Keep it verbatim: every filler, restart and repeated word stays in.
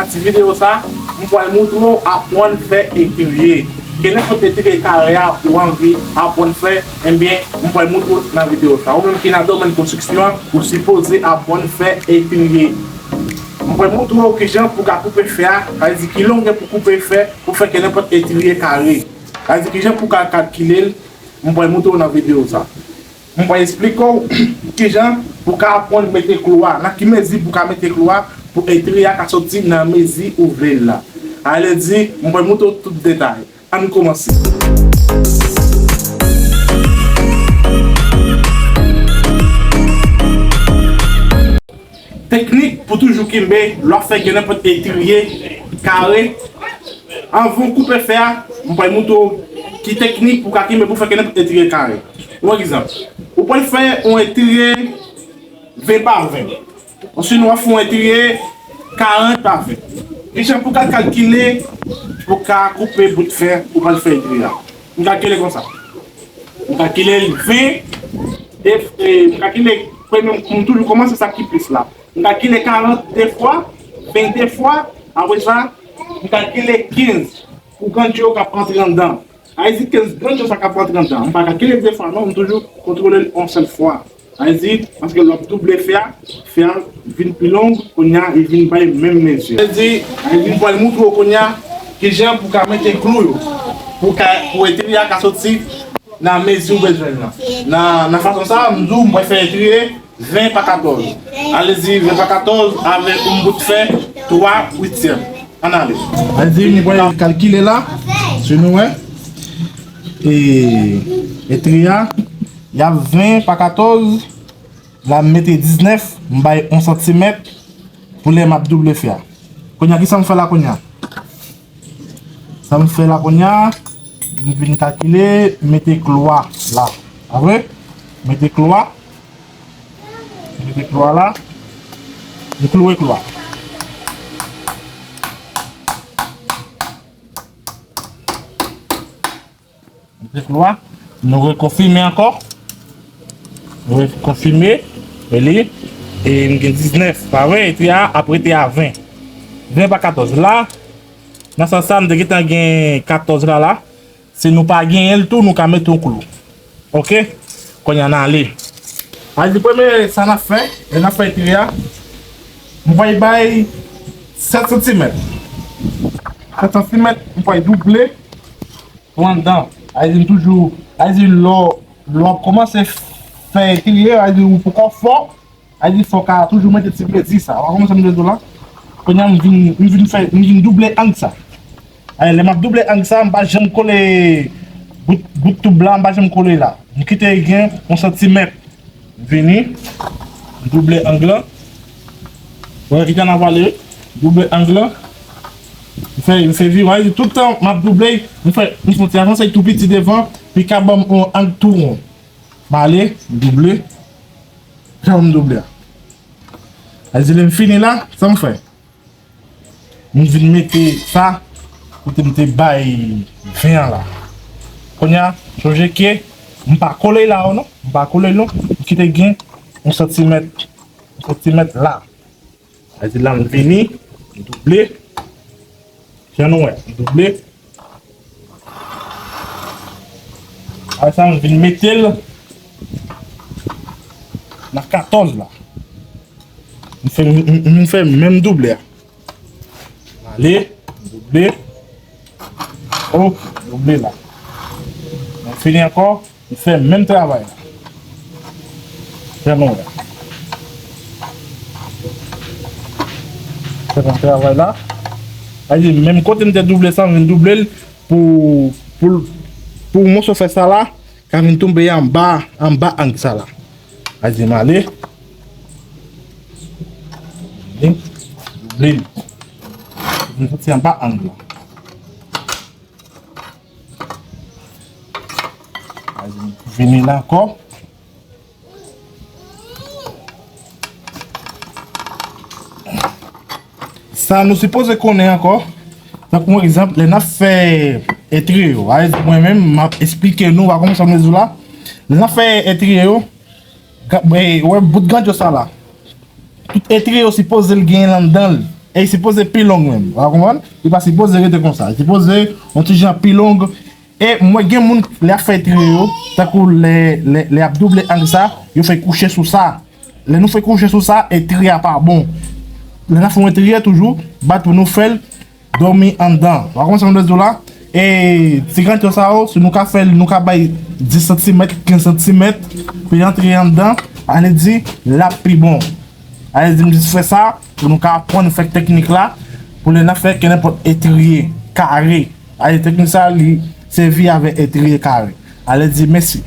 Nan ti videyo sa, m pral moutre w aprann fè etriye. Kenenpòt etriye kare a ou anvi aprann fè, ebyen, m pral moutre w nan videyo sa. Ou menm ki nan domèn konstriksyon an, ou sipoze aprann fè etriye. M pral moutre w kijan pou ka koupe fè a, sa vle di ki longè pou koupe fè, pou fè kenenpòt etriye kare. Sa vle di kijan pou ka kalkile l, m pral moutre w nan videyo sa. M pral esplike w kijan pou ka aprann mete klou a, nan ki mezi pou ka mete klou a, pou etriye a ka soti nan mezi ou vle l la. Sa vle di, m pral moutre w tout detay. Ann kòmanse. Teknik pou toujou kenbe lè w ap fè kenenpòt etriye kare. Anvan w koupe fè a, m pral moutre w ki teknik pou w ka kenbe pou w fè kenenpòt etriye kare. Yon egzanp, ou pral fè yon etriye ven pa ven. Osnon w ap fè yon etriye karant pa ven. Kijan pou w ka kalkile, pou w ka koupe bout fè ou pral fè etriye a? M kalkile konsa. M kalkile l ven, de, e, m kalkile premye, m toujou kòmanse sa ki plis la. M kalkile karant de fwa, ven de fwa, apre sa, m kalkile kenz pou grandye yo k ap rantre anndan. Sa vle di kenz grandye yo sa k ap rantre anndan. M pa kalkile de fwa non, m toujou kontwole l yon sèl fwa. Sa vle di, paske lè w ap double fè a, fè a vin pi long, kounye a, li vin bay menm mezi. Sa vle di, m pral moutre w kounye a kijan pou ka mete klou yo, pou ka, pou etriye a ka soti nan mezi w bezwen l lan. Nan, nan fason sa a, m di w, m pral fè etriye ven pa katòz. Sa vle di, ven pa katòz avèk yon bout fè twa uityèm. Ann ale. Sa vle di, m pral kalkile la, si nou wè. E, etriye a, y ap ven pa katòz, la m mete diznèf, m bay yon santimèt pou lè m ap double fè a. Kounye a, kisa m fè la kounye a? Sa m fè la kounye a, m vin kalkile, mete klou a la. Pa vre? Mete klou a. Mete klou a la. M klouwe klou a. Mete klou a. Nou rekonfime ankò. Nou rekonfime. E li, e m gen diznèf, pa vre? Epi a, apre te a ven. Ven pa katòz. La, nan sans sa, m te gentan gen katòz la, la. Si nou pa genyen l tou, nou ka mete yon klou. Oke? Kounye a n ale. Sa vle di premye sa n ap fè, lè n ap fè etriye a, m pral bay sèt santimèt. Sèt santimèt, m pral double pou anndan. Sa vle di m toujou, sa vle di lè w, lè w ap kòmanse fè etriye, sa vle di ou poko fò, sa vle di fò w ka toujou mete ti plezi sa. Ou konprann sa m vle di w la? Kounye a m vin, m vin fè, m vin double ang sa. Sa vle di lè m ap double ang sa, m pa janm kole bout, bout toub la, m pa janm kole la. M kite l gen yon santimèt. M vini, m double ang lan. Wè ki kanavale, double ang lan. M fè, m fè viraj, tout tan m ap double, m fè, m fè yon ti avanse tou piti devan, li ka ban m yon ang tou won. M ale, m double, jan m double a. Sa vle di lè m fini la, sa m fè? M vin mete sa kote m te bay ven an la. Kounye a, sonje ke m pa kole la non, m pa kole non, m kite gen yon santimèt, yon santimèt la. Sa vle di la m vini, m double, jan nou wè, m double. Apre sa, m vin mete l nan katòz la. M fè, m, m, m fè menm double a. M ale, m double. Hop, double la. M fini ankò, m fè menm travay la. Fè nou wè. Fè menm travay la. Sa vle di, menm kote m te double sa, m vin double l pou, pou, pou moso fè sa la, ka vin tonbe anba, anba ang sa la. Sa vle di, m ale. Vin double l. Vin soti anba ang la. Sa vle di, m vini la ankò. Sa nou sipoze konnen ankò, tankou yon egzanp, lè n ap fè etriye yo, sa vle di mwen menm, m ap esplike nou, pa konprann sa m vle di w la. Lè n ap fè etriye yo, ga-, e, wè bout gandyo sa la. Tout etriye yo sipoze l genyen anndan l. E li sipoze pi long menm. Ou konprann? Li pa sipoze rete konsa. Li sipoze yon ti jan pi long. E mwen gen moun lè ap fè etriye yo, tankou lè, lè, lè ap double ang sa, yo fè kouche sou sa. Lè nou fè kouche sou sa, etriye a pa bon. Lè n ap fè yon etriye toujou, bat pou nou fè l dòmi anndan. Ou konprann sa m vle di w la? E ti grantyò sa yo, si nou ka fè l, nou ka bay dis santimèt, kenz santimèt, pou l antre anndan, ale di, l ap pi bon. Ale di, m jis fè sa, pou nou ka aprann fè teknik la, pou lè n ap fè kenenpòt etriye kare. Ale teknik sa, li sèvi avèk etriye kare. Ale di, mèsi.